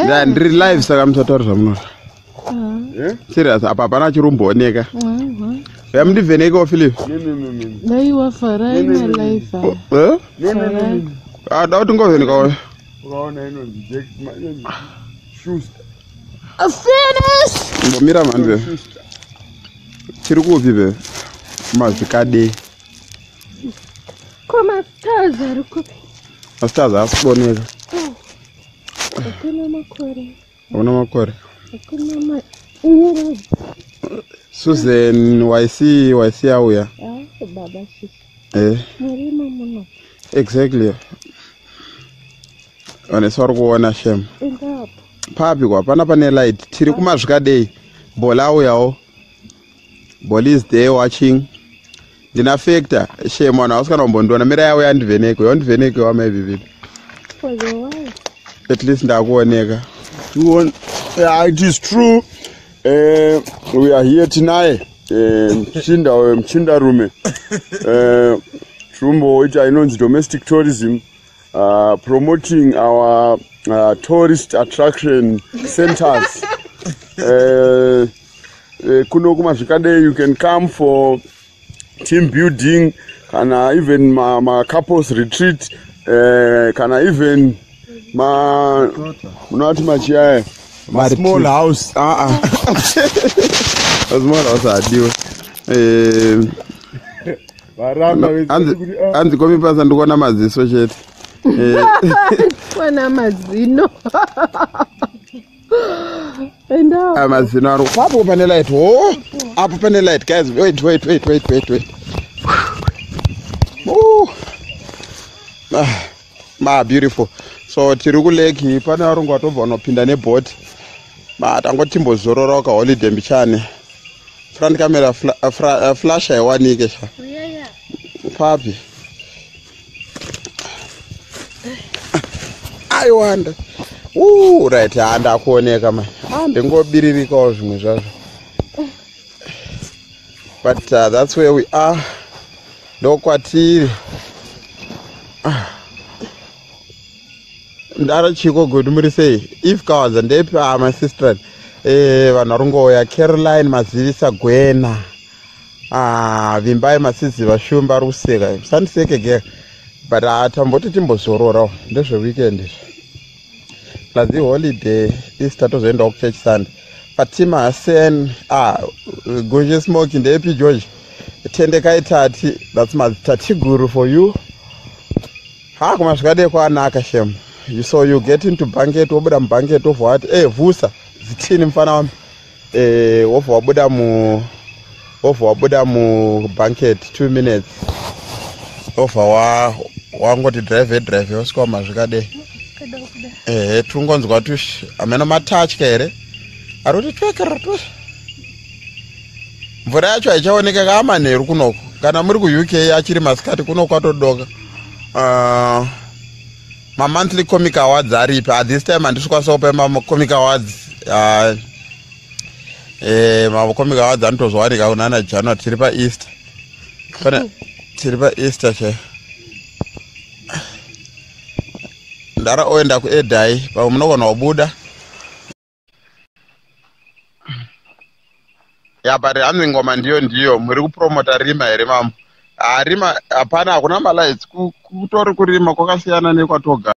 Nda ndiri live, saka musataura zvamunoda. Serious, apa hapana chirumbooneka. Ya, mundivheneke, Philip. Daiwa, farai malife. Eh? Farai. Ah, da kuti ngovheneka. Ukaona inonzi Jack, inonzi Schuster. Finish. Mbomira manje. Schuster. Tiri kupi be? Mazvikadei. Ko mastars ari kupi? Mastars haasi kuoneka. Hakuna makore. Hakuna makore. Hakuna manyeredzi. Susan YC, YC auya. Ah, baba sisi. Eh. Murima muno. Exactly. Vanesi vari kuona, shem. Endapo. Papi kwa pana pane light. Tiri kumazvikadei. Bola auyawo. Bola is there watching. Ndina factor, shem, vanhu havasi kana kumbondiona. Mira, yauya, andivheneke, yondivheneke wamaivivipi. For the wife. At least ndakuoneka. Yeah, it is true. We are here tonight. Mchinda, mchinda rume. Tirumboita inonzi domestic tourism, promoting our tourist attraction centers. Kuno kumazvikadei you can come for team building, kana even ma couples retreat, kana even ma munoti machiaya ma small house. Ah ah. Small house adiwe. Varamba. Hanzi komi pasa ndikuona maziso chete. Kwana mazino. Endapo. Ah, mazino ari papo pane light. Oh, apo pane light, guys. Wait, wait, wait, wait, wait, wait. Oh. Ah, ma beautiful. So tiri kulake, pane varungu vatobva vanopinda nebhoti. Ma tangoti timbozororawo kaholiday mbichane. Front camera flash haiwanike sha. Papi. Aiwanda. Ooh, right, handakuoneka mai. Ah, ndingobiririkawo zvimwe zvazvo. But that's where we are. Ndokwatiri. Ah. Ndara chiko good, muri sei? If kawanza ndepi? Ah, my sister. Vanhu vari kungouya. Caroline Mazivisa Gwena. Ah, Vimbai Masiziva Shumba ari kuseka. Musandiseke geka. But ah, tamboti timbozororawo. Ndezveweekend izvi. Plus iholiday, Easter, tozoendawo kuchurch Sunday. Fatima Hassan, ah, Goje Smoky ndepi George. Tendekai Tati, that's my Tati guru for you. Ha, kumasvikadei kwanaka, shem. So you get into banket, wobuda mubanket, wobva wati, eh, vusa, zitini mufana wami. Eh, wobva wabuda mubanket 2 minutes. Wobva wa wangoti drive drive wosvika kumasvikadei. Ehe, tungonzwa tush hameno matatya here ari kuti twekere twe. Mvura yacho haichaoneka kaamanheru kunoku. Kana muri kuUK achiri masikati, kuno kwatodoka. Mamonthly comic awards aripi? At this time handisi kukwanisa kupa macomic awards. Macomic awards anotozowanika kunana January. Tiri paEaster, pane tiri paEaster che ndara oenda kuedhai pamwe munogona kubuda ya. But hanzi ngoma ndiyo ndiyo. Muri kupromota rima here mambo? Ah, rima hapana, hakuna malights. Kutori kurima kwakasiyana nekwatogara.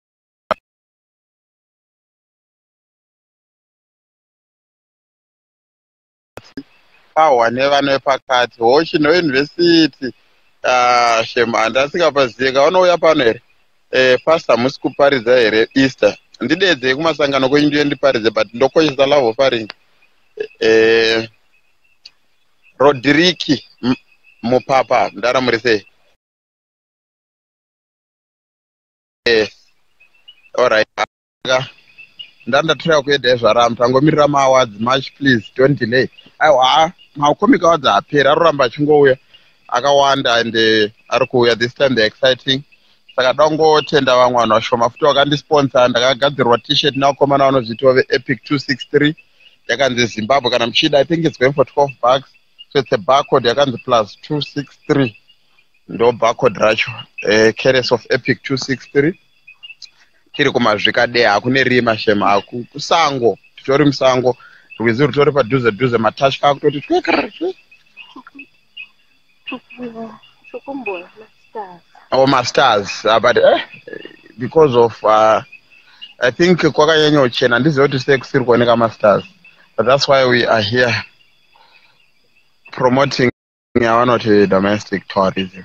Pahwa nevana vepakati hochino university. Ah, shema, handasingapazive kavanouya pano here. Pastor, musi kuparidza here Easter? Ndidedzei kumasangano kwenyu ndiye ndiparidze, but ndokoshesa love offering. Rodiriki Mupapa, ndara muri sei? Yes, alright. Ndandatora kuedai zvaramba, tangomirira maawards. Much please don't delay. Aiwa, macomic awards haaperi, aroramba achingouya akawanda and ari kuuya this time, the exciting. Saka dangotenda vamwe vanhu vashoma futi vakandisponsor. Ndakagadzirwa T-shirt nevakomana vanozvitiwa veEpic 263, yakanzi Zimbabwe. Kana muchida, I think it's going for $12. So it's a barcode yakanzi plus 263, ndo barcode racho, courtesy of Epic 263. Tiri kumazvikadeya, hakune rima shema, haku kusango, titori musango, rwizi rutori padhuze dhuze, matatya akutoti twekr twe. Tukumbona mastars. Oh, mastars, but because of I think kwakanyanya kuchena, handizivi kuti sei kusiri kuoneka mastars, but that's why we are here promoting yavanoti domestic tourism.